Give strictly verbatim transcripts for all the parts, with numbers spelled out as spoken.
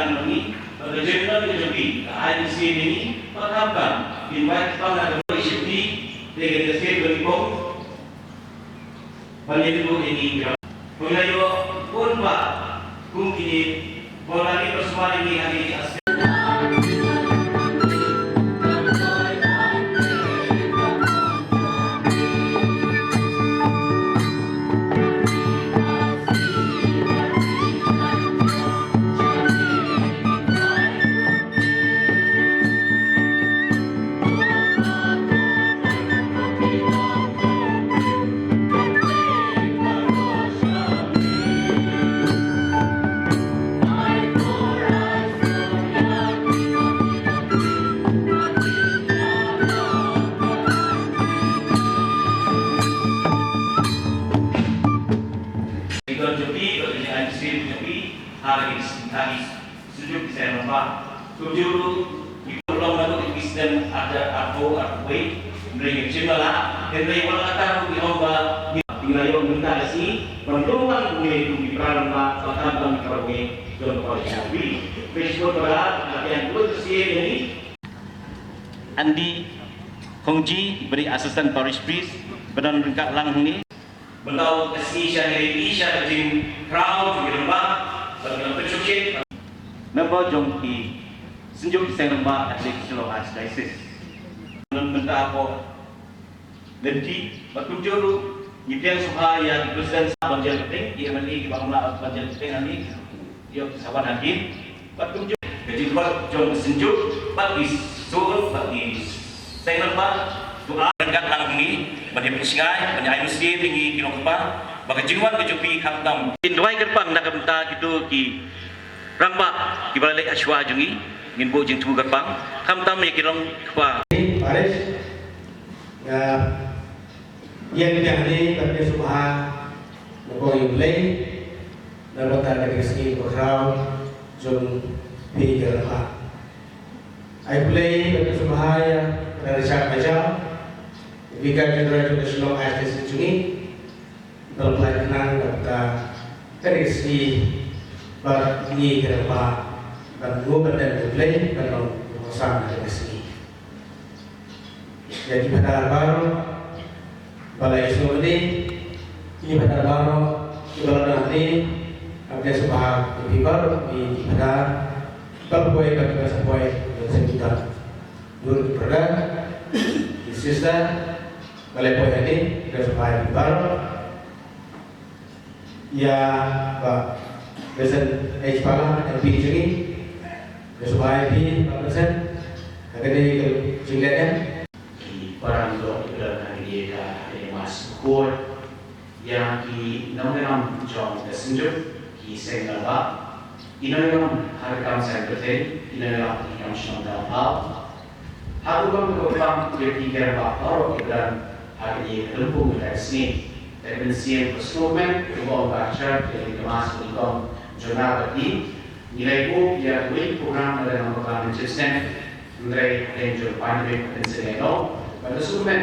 Ngi, ba ka jingmut ka jong phi, ka ai mynsiem ïa ngi, ba khamtam, phin wai kyrpang na ka bor shipti, te ka jingïaseng ka jong phi. Ban ïathuh ïa ngi ki rang. Pynlait ïoh bun ba kum kine, ba la ki pynshoi ïa ngi ha kine ki aspect. Ito jopi, bagi MC jopi, hari ini. Sejuk ki seng lem bad kumjuh ruh ki pynlong naduh ki snem arphew, arphew wei, hynrei ngim shym la lah, hynrei wat la katta ruh ngi ong ba ngi la ïoh mynta ka sngi ban lum lang kumne kum ki para rangbah ba khamtam ki para bangeit jong ka parish Nongkri. Hynrei shu bad ba la ïa ïeng khublei ïa ngi. Andy Khongji, ba dei Assistant Parish Priest, ba don ryngkat lang hangne. Mynta ka sngi sha ngi ïa sha ka jingkhraw jong ki rangbah bad ki nongpynshitom. Member jong ki Synjuk Seng Rangbah Katholik Shillong Archdiocese. Mynta ko lynti bad kumjuh ruh ngi pdiang sngewbha ïa ki President ban jia kyrteng, ki MLA kiba ym lah ban jia kyrteng hangne, ïoh ki sa wan ha kin. Bad kumjuh ka jingkhot jong ka Synjuk bad ki sur bad ki seng rangbah, to ai ryngkat lang ngi ban ïa pynshngaiñ, ban ïa ai mynsiem ïa ngi ki nongkyrpad ba ka jingwan ka jong phi khamtam. Ngin duwai kyrpang na ka bynta kito ki rangbah kiba la leit ha shuwa jong ngi, ngin buh jingthmu kyrpang khamtam ïa ki nongkyrpad. Parish, ïa Ïa, ïa, ïa, ban pdiang sngewbha na ka bynta U Blei na ka bynta kane ka sngi bakhraw jong phi ki rangbah. Ai U Blei ban pdiang sngewbha ïa Reverend Richard Majaw, Vicar General jong ka Shillong Archdiocese jong ngi, ba la pynlait khnang na ka bynta kane ka sngi bad ngi ki rangbah ban ngop ban dem U Blei ban long u kongsan na kane ka sngi. Ïa ki phadar baroh ba la ïasnoh mynne, ki phadar baroh kiba la don hangne, nga pdiang sngewbha ïa phi baroh ki phadar ba poi bad kiba sa poi, ïa ki brother, ki sister ba la poi hangne, pdiang sngewbha ïa phi baroh. Ïa Bah Vincent H Pala, MP jong ngi. Ka sngewbha ïa phi Bah Vincent ha kane ka jingleh. Ki para nongïalam ha kane ka, ha kane ka Mass Bakhuid. Ïa ki nongïalam jong ka Synjuk, ki seng rangbah, ki nongïalam ha ka kam seng pyrthei, ki nongïalam ha ka kam shnong Dawphau. Ha ka rukom ka kyrpang ïa phi ki rangbah baroh kiba don ha kane ka lympung ka sngi. Ka mynsiem ka sngewkmen ka ong ba ka jingkyrmen ka Mass ka nyngkong jong nga bad phi. Ngi la ïoh ïa kawei ka program lada ngam bakla mynsiem snem. Hynrei hadien jong ka pandemic ka pynsngew noh. Bad ka sngewkmen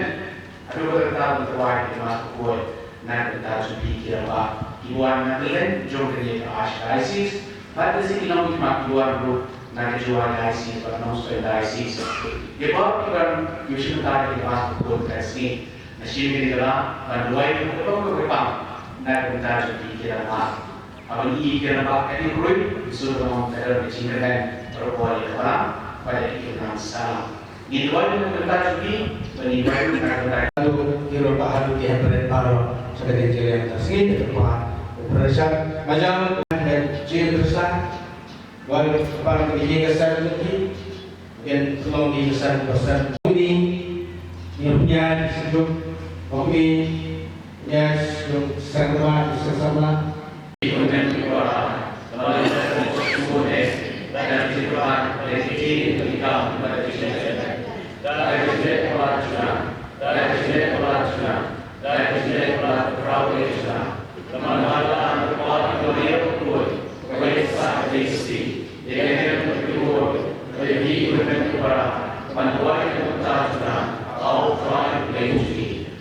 haduh katta katta ban tyrwa ïa ka Mass Bakhuid na ka bynta jong phi ki rangbah kiba wan na kylleng jong kane ka Archdiocese. Bad ka sngi ki nongmihkhmat kiba wan ruh na ka Jowai Diocese bad Nongstoiñ Diocese. Ïa baroh kiba wan, ïa shim bynta ïa ka Mass Bakhuid ka sngi. Nga shim kane ka lad ban duwai ïa ka kyrpang na ka bynta jong phi ki rangbah. Haba ngi ïa ki rangbah ka dei ruh, shu ban ong ka don ka jingkyrmen baroh ïa ka balang bad ïa ki kyrmen sahlang. Ngin duwai na ka bynta jong phi bad ngin duwai na ka bynta jong phi. Haduh ki rangbah, haduh ki hynmen baroh sha ka dei jingkyrmen ka sngi ka ba u Prashad Majang ka jingkyrmen. Wan kyrpang ïa ka san jong phi. Kin pynlong ïa ka san ba san. Uni ïa pynïaid Synjuk, uni ïa Synjuk, seng rangbah, seng samla.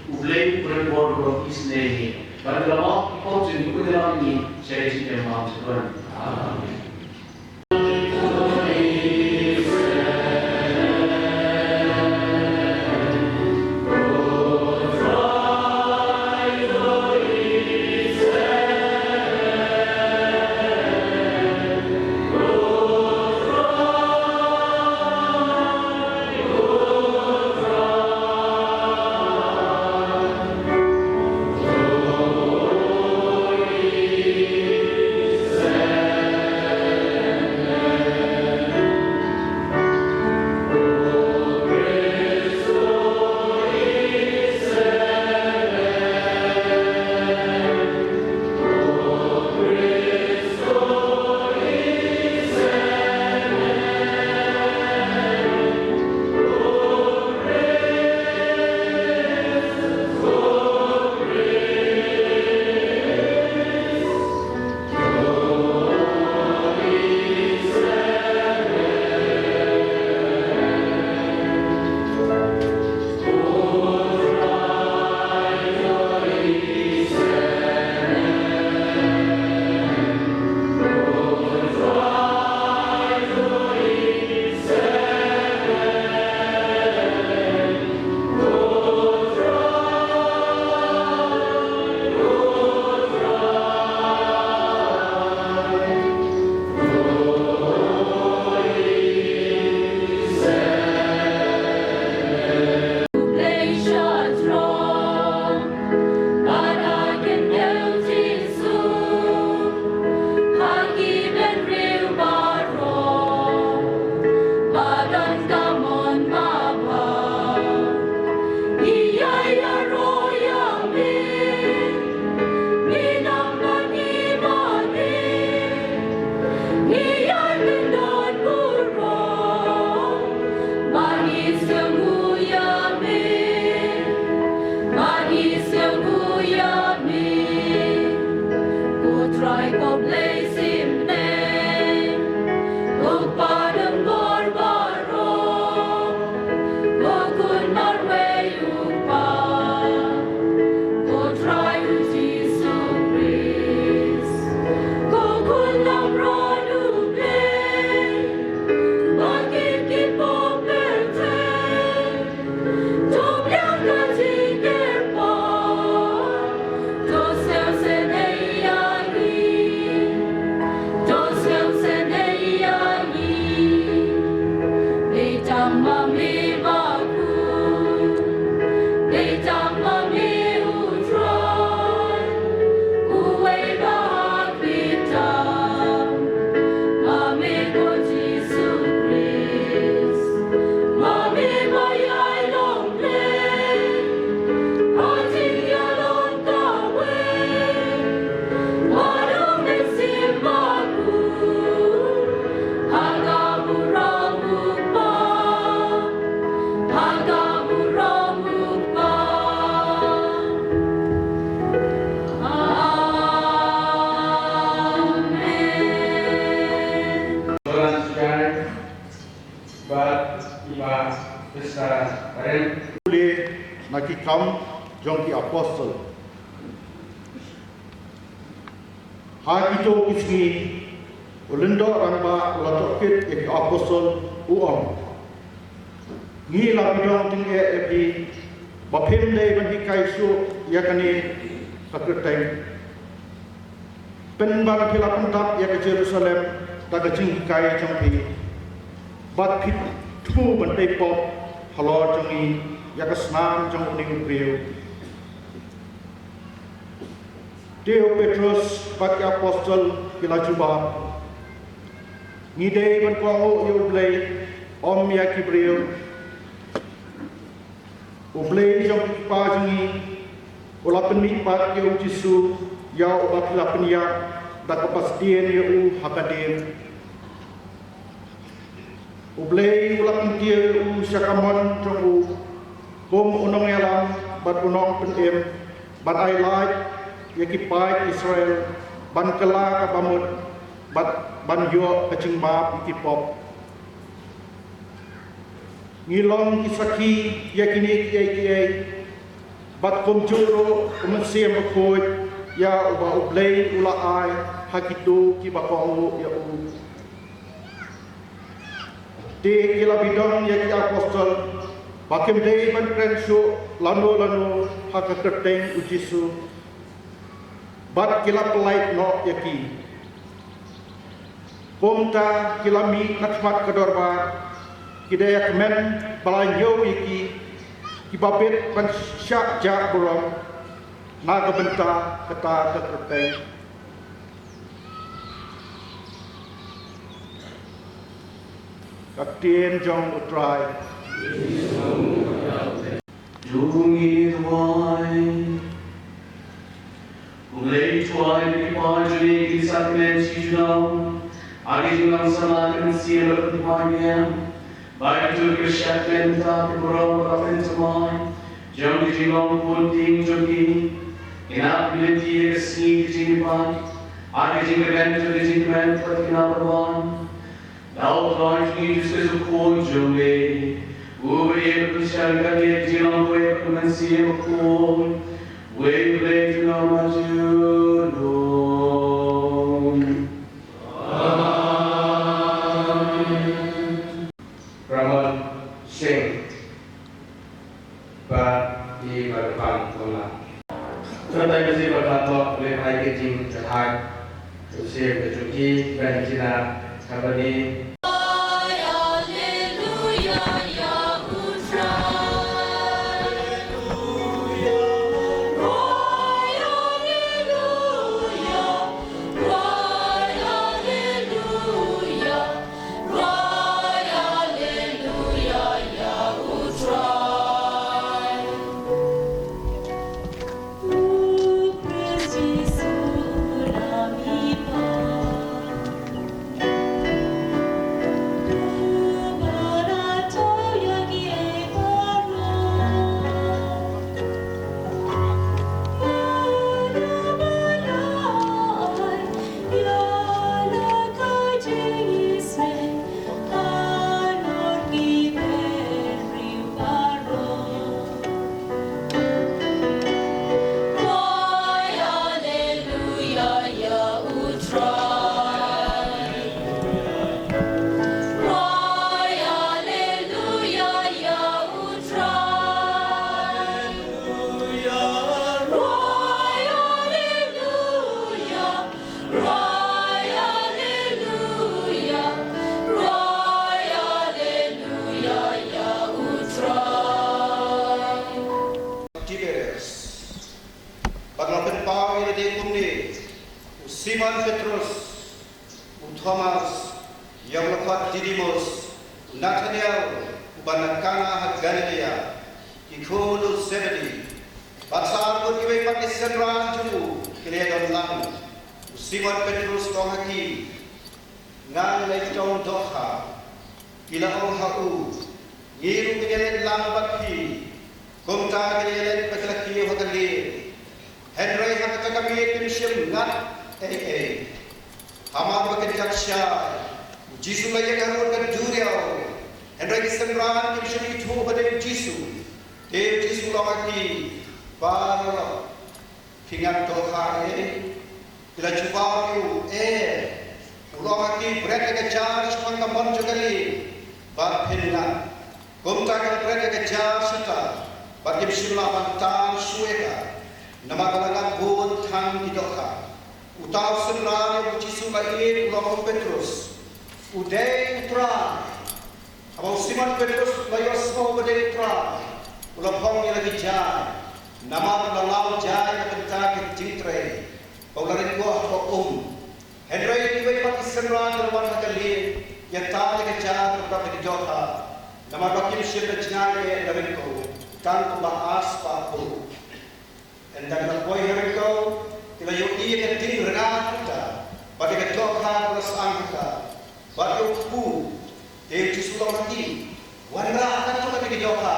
U Blei u pynbor u long isynei ïa ngi. Ban ïa la map ki pop jong ngi, u ïa la map ïa ngi sha ka jingim bymjukut. Amen. Pule na Ki Kam jong ki Apostol. Ha kito ki sngi, u lyngdoh rangbah u la tohkit ïa ki apostol, u ong: Ngi la pyndonkam ïa phi ba phim dei ban hikai shuh ïa kane ka kyrteng, pynban phi la pyndap ïa ka Jerusalem da ka jinghikai jong phi, bad phi thmu ban tei pop halor jong ngi ïa ka snam jong une u briew. Te u Petros bad ki apostol ki la jubab: Ngi dei ban kohnguh ïa U Blei, ym ïa ki briew. U Blei jong ki kpa jong ngi u la pynmihpat ïa u Jisu, ïa uba phi la pynïap da kaba sdien ïa u ha ka dieng. U Blei u la kyntiew ïa u sha ka mon jong u kum u nongïalam bad u nongpynim, ban ai lad ïa ki paid Israel ban kylla ka bamut, bad ban ïoh ka jingmap ïa ki pop. Ngi long ki sakhi ïa kine kiei kiei, bad kumjuh ruh u Mynsiem Bakhuid, ïa uba U Blei u la ai ha kito kiba kohnguh ïa u. Te ki la pyndonkam ïa ki apostol ba kim dei ban kren shuh lano lano ha ka kyrteng u Jisu, bad ki la pyllait noh ïa ki. Kumta ki la mih na khmat ka dorbar, ki da ïa kmen ba la ñiew ïa ki, kiba bit ban shah jah burom na ka bynta kata ka kyrteng. Ka ktien jong U Trai. To ngin duwai. Ko Blei Trai, ba ki paid jong me kin sa kmen shi junom ha ka jinglong samla ka mynsiem bad ka pynpaw niam, ba kito kiba shah kmen mynta ki burom bad ka pynthymmai jong ka jinglong bun ting jong ki kin ap lynti ïa ka sngi ka jingpang ha ka jingkmen jong ka jingkmen bad ka jingkmen. Da U Trai jong ngi Jisu Khrist U Khun jong me, uba ïeit bad pynshai ryngkat ïa ka jinglong kawei bad ka Mynsiem Bakhuid, uwei U Blei junom ha junom. Amen. Ramon Singh. Ba i ba ban kong la. Sa tai ba si ba ban tok le ai ke jing jahai. Ka siem ka jong ki ban jina ka ba ni. Cry, hallelujah, ïa U Trai. U Khrist Jisu u Lam i pa. U ba la thaw ïa kiei baroh. Cry, hallelujah, cry, hallelujah, ïa U Trai. Tiberias. Bad la pynpaw ïa lade kumne: u Simon Petrus, u Thomas, ïa uba la khot Didimus, u Nathanael uba na Kana ha Galilea, ki khun u Zebedi, bad sa arngut kiwei pat ki synran jong u ki la ïadon lang. U Simon Petrus u ong ha ki: Ngan leit tong dohkha. Ki la ong ha u: Ngi ruh ngin ïaleit lang bad phi. Kumta ki la ïaleit bad ki la kiew ha ka lieng. Hynrei ha kata ka miet kim shym ngat ei ei. Hamar ba kynjat shai, U Jisu u la ïeng harud ka duriaw. Hynrei ki Synran kim shym ithuh ba dei u Jisu. Te u Jisu u ong ha ki, "Baroh phi ngat dohkha ei?" Ki la jubab ïa u, "Eh." U la ong ha ki, "Bret ïa ka jar shaphang ka mon jong ka lieng bad phin ngat." Kumta ki la bret ïa ka jar shata bad kim shym lah ban tan shuh ïa ka, namar ka la ngat bun tang ki dohkha. Uta u synran ïa uba u Jisu u la ïeit u la ong ha u Petrus, "U dei u Trai." Haba u Simon Petrus u la ïohsngew ba dei u Trai, u la phong ïa la ki jaiñ, namar u la law jaiñ na ka bynta ka jingtrei, bad u la rit noh ha ka um. Hynrei kiwei pat ki synran ki la wan ha ka lieng, ïatai ïa ka jar bad ki dohkha, namar ba kim shym da jngai eh na ryngkew, tang kumba ar spah buh. Ynda ki la poi ha ryngkew, ki la ïohi ïa ka ding rnga ha ka, bad ïa ka dohkha ba la sah ha ka, bad ïa u kpu. Te u Jisu u la ong ha ki, "Wanrah katto katne ki dohkha,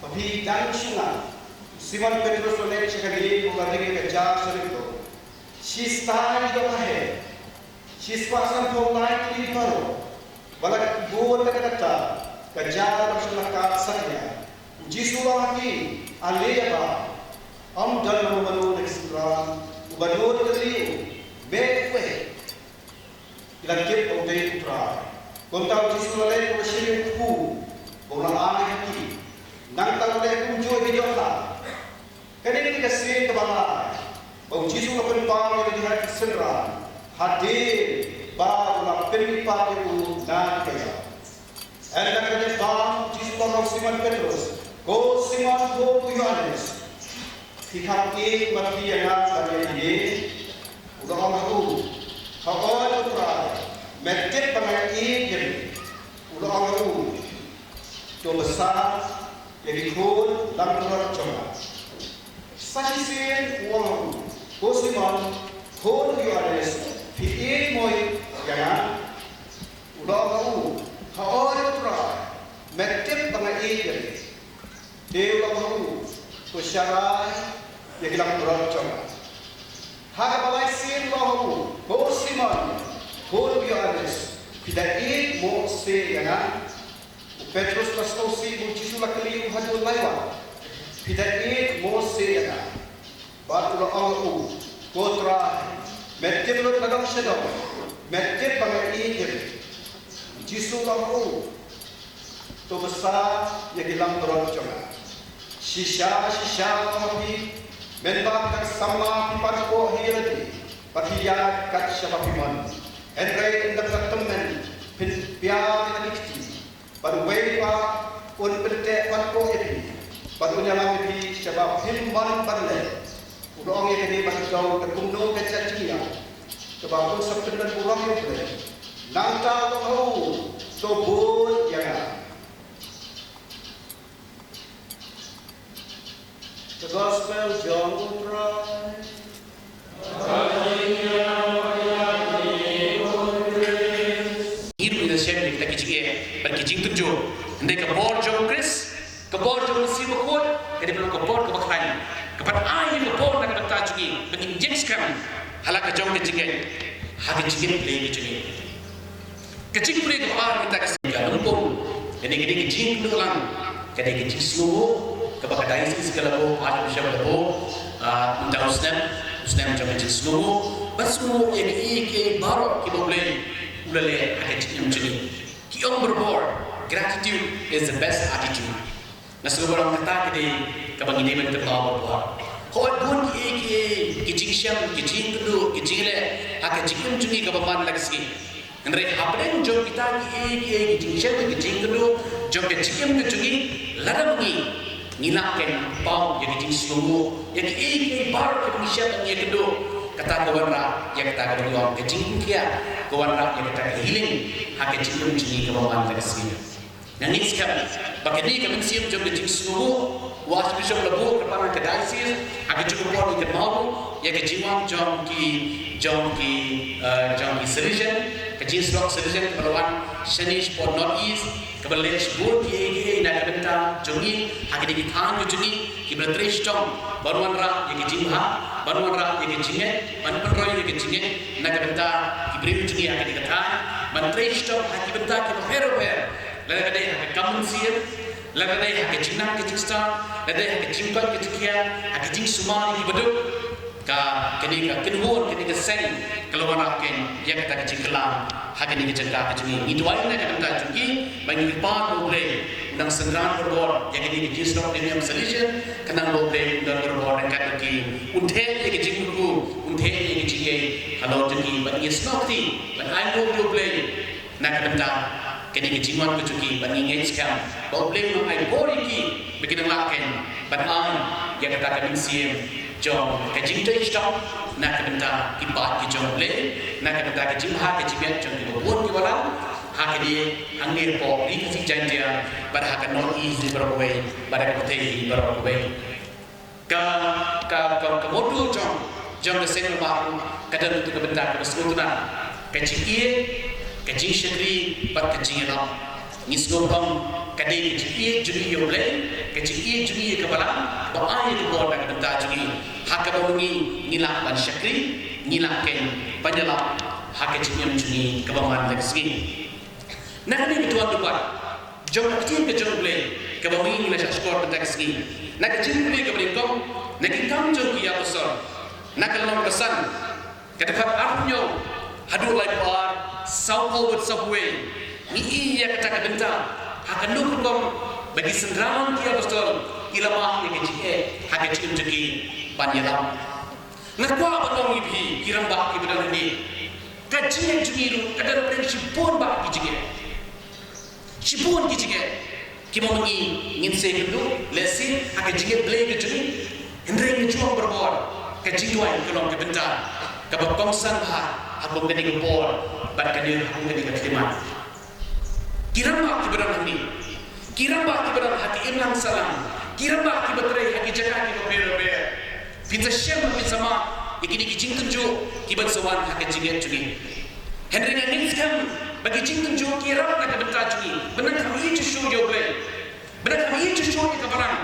ba phi dang shu ngat." U Simon Petrus u la leit sha ka lieng, u la ring ïa ka jar sha ryngkew. Shi stai ki dohkha hi. Shi spah sanphew lai tylli ki parot. Ba la bun da kata, ka jar kam shym la kap satia. U Jisu u la ong ha ki, "Ale ïa bam. Ym don mano mano na ki synran uba nud kylli u, me uwei." Ki la tip ba u dei u Trai. Kumta u Jisu u la leit u la shim ïa u kpu, bad u la ai ha ki. Nangta u la leh kumjuh ïa ki dohkha. Kane ka dei ka sien kaba lai ba u Jisu u la pynpaw ïa la ki heh ki synran, hadien ba u la pynmihpat ïa u na ka ïap. Ynda ka dep bam, u Jisu u la ong ha u Simon Petrus, "Ko Simon, khun u Ïoannis, phi kham ïeit ma phi ïa nga ban ïa kine?" U la ong ha u, "Hooid ko Trai, me tip ba nga ïeit ïa me." U la ong ha u, "To bsa ïa ki khun langbrot jong nga." Sa shisien u ong ha u, "Ko Simon, khun u Ïoannis, phi ïeit mo ïa nga?" U la ong ha u, "Hooid ko Trai, me tip ba nga ïeit ïa me." Te u la ong ha u, "To sharai ïa ki langbrot jong nga." Ha kaba lai sien u la ong ha u, "Ko Simon, khun u Ïoannis, phi da ïeit mo se ïa nga?" U Petrus u la sngewsih ba u Jisu u la kylli u haduh lai wat, "Phi da ïeit mo se ïa nga?" Bad u la ong ha u, "Ko Trai, me tip lut nadong shadong, me tip ba nga ïeit ïa me." U Jisu u la ong ha u, "To bsa ïa ki langbrot jong nga. Shisha shisha nga ong ha phi, mynba phi dang samla phi pan poh hi ïa lade, bad phi ïaid kat shaba phi mon. Hynrei ynda phi la tymmen, phin piar ïa la ki kti. Bad uwei pat un pynteh pan poh ïa phi, bad un ïalam ïa phi shaba phim mon ban leh." U la ong ïa kane bad u la ong, "Te kumno ka jait jingïap kaba un sa pynbeit burom ïa U Blei?" Nangta u la ong ha u, "To bud ïa nga." The Gospel jong U Trai. Ngi ruh ngi la shem ïa kita ki jingeh bad ki jingtynjuh. Hynrei ka bor jong U Khrist, ka bor jong U Mynsiem Bakhuid, ka dei ban long ka bor kaba khlaiñ, ka ban ai ïa ka bor na ka bynta jong ngi ba ngin ïeng skhem ha la ka jong ka jingngeit ha ka jingim Blei ka jong ngi. Ka jingpule kaba ar mynta ka sngi ka long pun. Kane ka dei ka jingkynduh lang, ka dei ka jingsngewnguh kaba ka diocese ka la buh, Archbishop la buh, ah, mynta u snem, u snem jong ka jingsngewnguh. Ban sngewnguh ïa kiei kiei baroh kiba U Blei u la leh ha ka jingim jong ngi. Ki ong barabor, gratitude is the best attitude. Nga sngewbha ba kata ka dei kaba ngi dei ban kynmaw barabor. Hooid, bun kiei kiei, ki jingshem, ki jingkynduh, ki jingleh ha ka jingim jong ngi kaba man la ka sngi. Hynrei hapdeng jong kita kiei kiei, ki jingshem, ki jingkynduh jong ka jingim ka jong ngi, lada ma ngi, ngi lah kein ban paw ïa ka jingsngewnguh ïa kiei kiei baroh kiba ngi shem, ngi ïakynduh, kata ka wanrah ïa kata kaba ngi ong ka jingpynkhiah, ka wanrah ïa kata ka healing ha ka jingim jong ngi kaba man la ka sngi. Nga ngeit skhem ba kane ka mynsiem jong ka jingsngewnguh u Archbishop la buh kyrpang ha ka diocese, ha ka juh ka por ngi kynmaw ruh ïa ka jingwan jong ki, jong ki, eh, jong ki Salesian, ka jingïasyllok Salesian kaba la wan shane shapoh North East, kaba la leh shibun kiei kiei na ka bynta jong ngi ha kine ki thaiñ ka jong ngi, kiba la trei shitom ban wanrah ïa ka jingbha, ban wanrah ïa ka jingngeit, ban pynroi ïa ka jingngeit na ka bynta ki briew jong ngi ha kane ka thaiñ, ban trei shitom ha ki bynta kiba pher bapher. Lada ka dei ha ka Ka mynsiem, lada dei ha ka jingnang ka jingstad, lada dei ha ka jingkoit ka jingkhiah, ha ka jingsumar ïa ki baduk, ka, kane ka kynhun, kane ka seng, ka la wanrah kein ïa kata ka jingkylla ha kane ka jaka ka jong ngi. Ngi duwai na ka bynta jong ki, ba ngi kyrpad ba U Blei un nang synran barabor ïa kane ka jingsdang, kane ka solution, khnang ba U Blei un don barabor ryngkat bad ki, un theh ïa ka jingkyrkhu, un theh ïa ka jingïeit halor jong ki, bad ngi sngewkti, bad ai nguh ïa U Blei na ka bynta kane ka jingwan ka jong ki, bad ngi ngeit skhem ba U Blei un ai bor ïa ki ba kin nang lah kein ban ai ïa kata ka mynsiem jong ka jingtrei shitom na ka bynta ki paid ki jong U Blei, na ka bynta ka jingbha ka jingmiat jong kiba bun kiba lam ha kane, hangne hapoh Ri Khasi Jaiñtia bad ha ka North East baroh kawei bad ha ka pyrthei baroh kawei. Ka, ka, ka, ka motto jong, jong ka seng namar ka don kata ka bynta kaba sngewtynnat, ka jingïeit, ka jingshakri bad ka jingïalam. Ngi sngewbha ka dei ka jingïeit jong ngi ïa U Blei, ka jingïeit jong ngi ïa ka balang, ba ai ïa ka bor na ka bynta jong ngi. Ha kaba ma ngi ngi lah ban shakri, ngi lah kein ban ïalam ha ka jingim jong ngi kaba man la ka sngi. Na kane ka duwan dupat jong ka ktien ka jong U Blei kaba ma ngi ngi la shah shkor mynta ka sngi, na ka jingpule kaba nyngkong, na Ki Kam jong ki Apostol, na ka lynnong ba san, ka dkhot arphew hynñiew haduh laiphew ar, sawphew bad sawphew wei, ngi i ïa kata ka bynta ha kano ka rukom ba ki synran ki apostol ki la mad ïa ka jingeh ha ka jingim jong ki ban ïalam. Nga kwah ban ong ïa phi ki rangbah kiba don hangne, ka jingeh jong ngi ruh ka don pdeng shibun bah ki jingeh. Shibun ki jingeh kiba ma ngi ngin sa ïakynduh lehse ha ka jingeh Blei ka jong ngi. Hynrei nga ju ong barabor, ka jingduwai ka long ka bynta kaba kongsan bha ha kum kane ka por bad kane ha kum kane ka khyllipmat. Ki rangbah kiba don hangne, ki rangbah kiba don ha ki imlang sahlang, ki rangbah kiba trei ha ki jaka kiba bapher bapher, phin sa shem, phin sa mad ïa kine ki jingtynjuh kiban sa wan ha ka jingngeit jong ngi. Hynrei nga ngeit skhem ba ki jingtynjuh ki ïarap na ka bynta jong ngi ban nang kham ïeit shuh shuh ïa U Blei, ban nang kham ïeit shuh shuh ïa ka balang.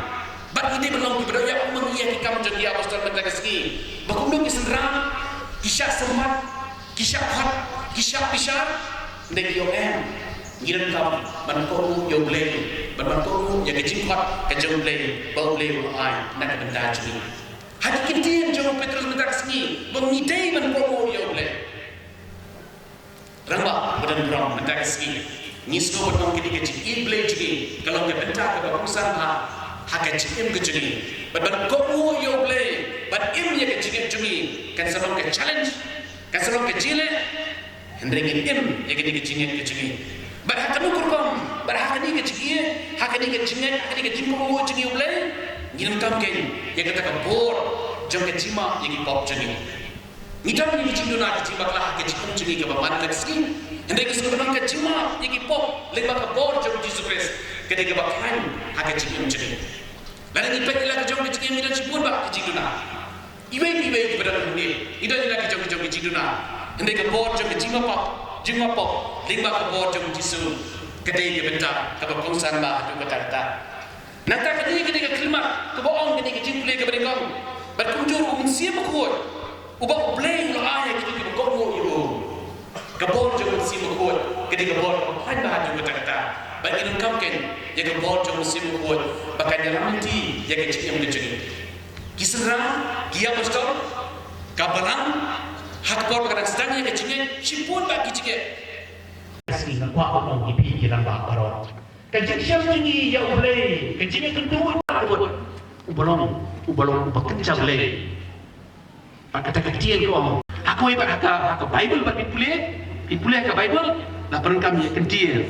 Bad ngi dei ban long kiba dohnud ïa u, ma ngi ïa Ki Kam jong ki Apostol mynta ka sngi, ba kumno ki synran ki shah sympat, ki shah khot, ki shah bishar. Hynrei ki ong em, ngi donkam ban kohnguh ïa U Blei, ban, ban kohnguh ïa ka jingkhot ka jong U Blei ba U Blei u ai na ka bynta jong ngi. Ha ki ktien jong u Petrus mynta ka sngi ba ngi dei ban kohnguh ïa U Blei. Rangbah ba don burom, mynta ka sngi ngi sngew ba kane ka jingïeit Blei jong ngi ka long ka bynta kaba kongsan bha ha ka jingim ka jong ngi. Bad ban kohnguh ïa U Blei, ban im ïa ka jingngeit jong ngi, kan sa long ka challenge, kan sa long ka jingleh. Hynrei ngin im ïa kane ka jingngeit ka jong ngi. Bad ha kano ka rukom, bad ha kane ka jingïeit, ha kane ka jingngeit, ha kane ka jingkohnguh jong ngi ïa U Blei, ngi donkam kein ïa kata ka bor jong ka jingmap ïa ki pop jong ngi. Ngi don ïa ki jingduna, ki jingbakla ha ka jingim jong ngi kaba man la ka sngi. Hynrei ka sngewbha ka jingmap ïa ki pop lyngba ka bor jong U Jisu Khrist ka dei kaba khlaiñ ha ka jingim jong ngi. Lada ngi peit ïa la ka jong ka jingim, ngi don shibun bah ki jingduna. Iwei pa iwei kiba don hangne, ngi don ïa la ka jong ka jong ka jingduna. Hynrei ka bor jong ka jingmap pop, jingmap pop lyngba ka bor jong U Jisu, ka dei ka bynta kaba kongsan bha haduh katta katta. Nangta kane ka dei ka khyllipmat kaba ong kane ka jingpule kaba nyngkong. Bad kumjuh ruh U Mynsiem Bakhuid uba U Blei u la ai ïa kito kiba kohnguh ïa u. Ka bor jong U Mynsiem Bakhuid ka dei ka bor kaba khlaiñ bha haduh katta katta. Bad ngi donkam kein ïa ka bor jong U Mynsiem Bakhuid ba kan ïalam lynti ïa ka jingim ka jong ngi. Ki synran ki apostol, ka balang, ha ka por ba ka dang sdang ïa ka jingngeit, shibun bah ki jingngeit. Ka sngi nga kwah ban ong ïa phi ki rangbah baroh, ka jingshem jong ngi ïa U Blei, ka jingïakynduh, uba long, uba long uba kynja Blei. Bad kata ka ktien ka ong, ha kawei pat ha ka, ha ka Baibl, bad phi pule, phi pule ha ka Baibl, la pyndonkam ïa ka ktien.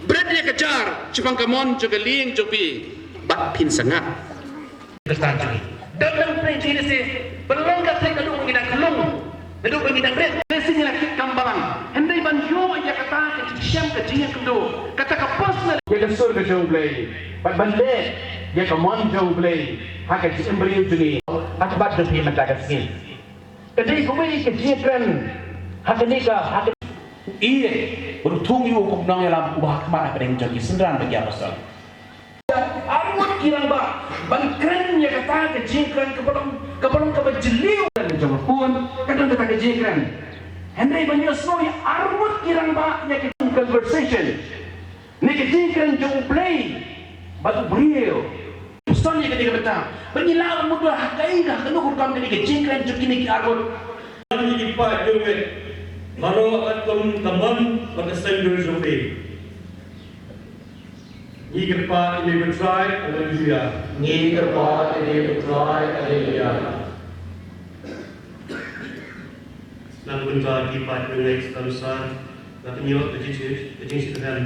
Bret ïa ka jar shaphang ka mon jong ka lieng jong phi, bad phin sa ngat. Khristan jong ngi. Dang nang pynlong jingïaseng, pynlong ka seng naduh ba ngi dang khlung, naduh ba ngi dang rit. Lehse ngi la kit kam balang. Hynrei ban ïoh ïa kata ka jingshem, ka jingïakynduh, kata ka personal, ïa ka sur ka jong U Blei, bad ban leh ïa ka mon jong U Blei ha ka jingim briew jong ngi, ha khmat jong phi mynta ka sngi. Ka dei kawei ka jingkren ha kane ka, ha ka, ïeit, ban thung ïa u kum u nongïalam uba ha khmat hapdeng jong ki synran bad ki apostol. Arngut ki rangbah ban kren ïa kata ka jingkren kaba long, kaba long kaba jylliew. Ka jong ka khun ka don kata ka jingkren. Hynrei ban ïohsngew ïa arngut ki rangbah ïa ka conversation. Ne ka jingkren jong U Blei bad u briew. Pynsan ïa kane ka bynta. Ba ngi lah ban mutdur ha kaei ka, ha kano ka rukom kane ka jingkren jong kine ki arngut. Ngi ki paid jong U Blei. Baroh katkum ka mon bad ka sngewbha jong U Blei. Ngi kyrpad ïa me ko Trai, haleluya. Ngi kyrpad ïa me ko Trai, haleluya. Na ka bynta ki paid jong U Blei, sngewbha sa, na ka bynta ka jingïeit, ka jingshitrhem.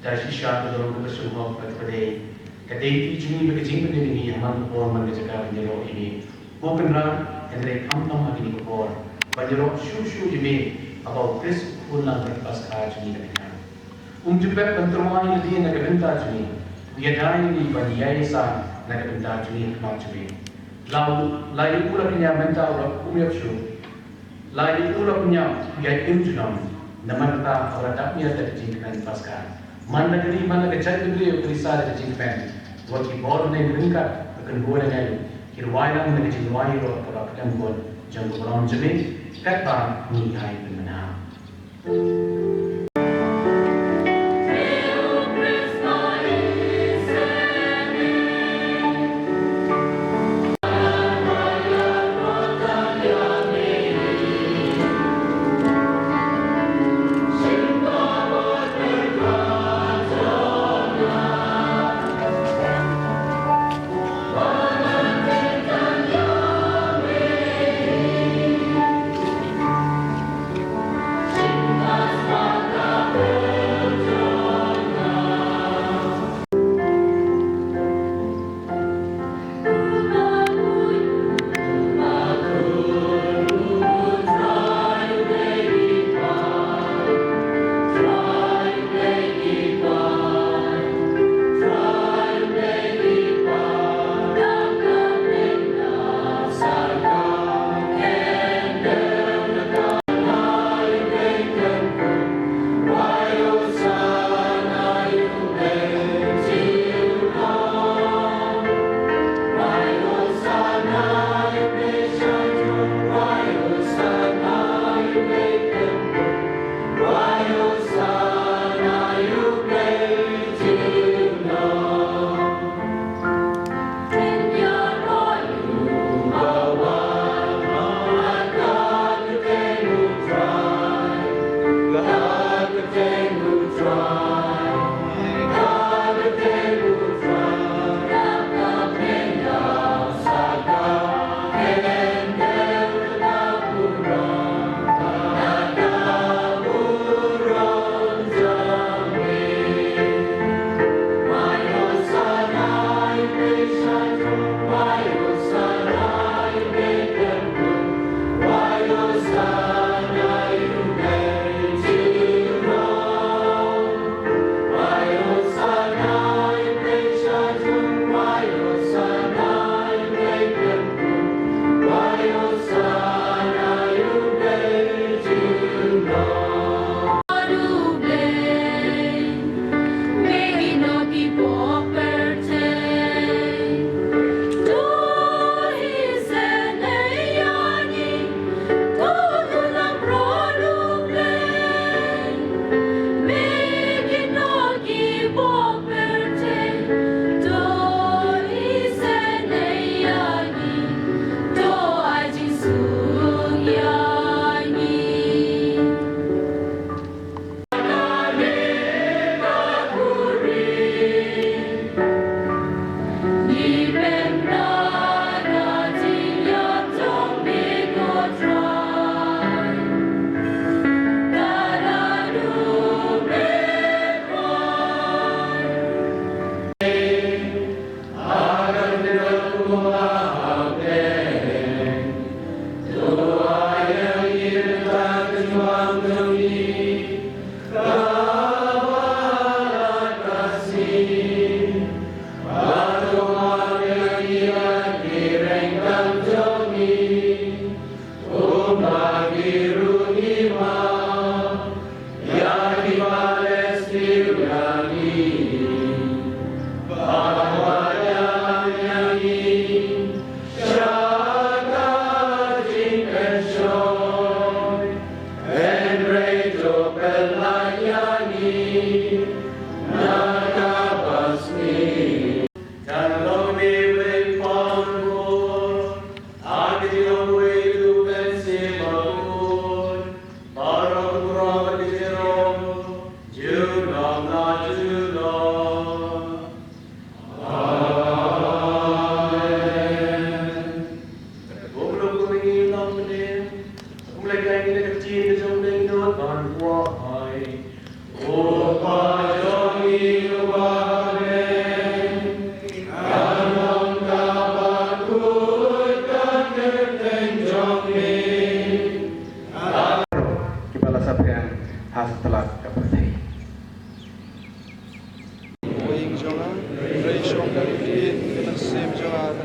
Da shisha ko Trai ko Kpa jong ngi, ka dei ka dei jong ngi ba ka jingpynim ïa ngi ha man ka por man ka jaka ban ïaroh ïa me. Ko Kynrad, hynrei khamtam ha kine ki por ban ïaroh shuh shuh ïa me, haba U Khrist u khun lang bad ka Paskha jong ngi ka dei. Um ju pep ban tyrwa ïa lade na ka bynta jong ngi. U ïada ïa ngi ban ïaisah na ka bynta jong ngi ha khmat jong me. La u, la ïa u la kñia mynta u la kum ïap shuh. La ïa u la kñia u ïaid im junom. Namar kata haba la dap miet da ka jingkmen Paskha. Man la ka ri, man la ka jaitbynriew ka risa da ka jingkmen. Wat ki bor ne ryngkat ka kynhun angel ki rwai lang da ka jingrwai ïaroh kaba khlem kut jong ka burom jong me. Katba ngi ïai pynbna.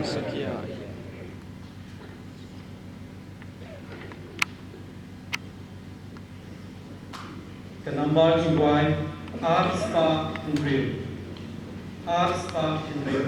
Ka number jong u wai, ar spah hynriew. Ar spah hynriew.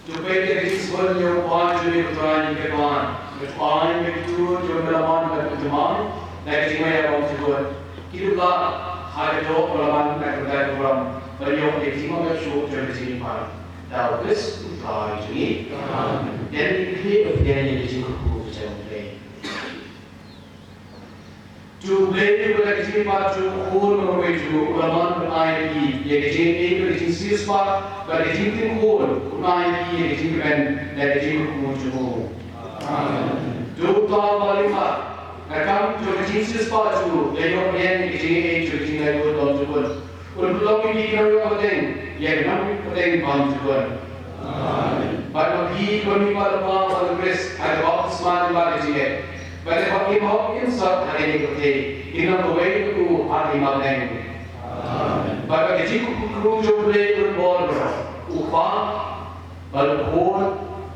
To peit ïa ka jingsngewbha ïa u Kpa jong ngi, u Trai ngi ka Kpa. Ngi ai ïa kito kiba la man bad ki jingmai na ka jingmai ïa ka bym jukut. Ki duh lah ha ka doh ba la man na ka bynta ka burom ban ïoh ïa ka jingmap shuh jong ka jingim baroh. Da U Khrist u Trai jong ngi. Amen. Ïa ngi khlieh ban pdiang ïa ka jingkyrkhu ka jong U Blei. To U Blei uba da ka jingpynbeit jong u Khun marwei jong u, u la man ban ai ïa phi ïa ka jingaiei bad ka jingsiewspah bad ka jingting khun, un ai ïa phi ïa ka jingkmen da ka jingkyrkhu jong u. Amen. To Kpa Balyngkha, na ka bynta ka jingsiewspah jong u, la ïoh ïa ka jingaiei jong ka jinglaitluid bymjukut. Un pynlong ïa ki nongïoh pateng ïa ka nongïoh pateng bymjukut. Amen. Bad ma phi, ma phi, bad U Kpa bad U Khrist, ha ka baptisma jong u bad ka jingngeit, bad ïa ka im hok im sot ha kane ka pyrthei, kin long kawei bad u ha ka im hapdeng. Amen. Bad ka jingkyrkhu jong U Blei un bor baroh, U Kpa, bad U Khun,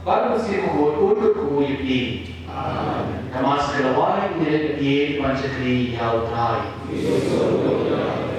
bad U Mynsiem Bakhuid, un kyrkhu ïa phi. Amen. Ka Mass ka la wai, ngin ïa pdiang ban shakri ïa U Trai. Amen.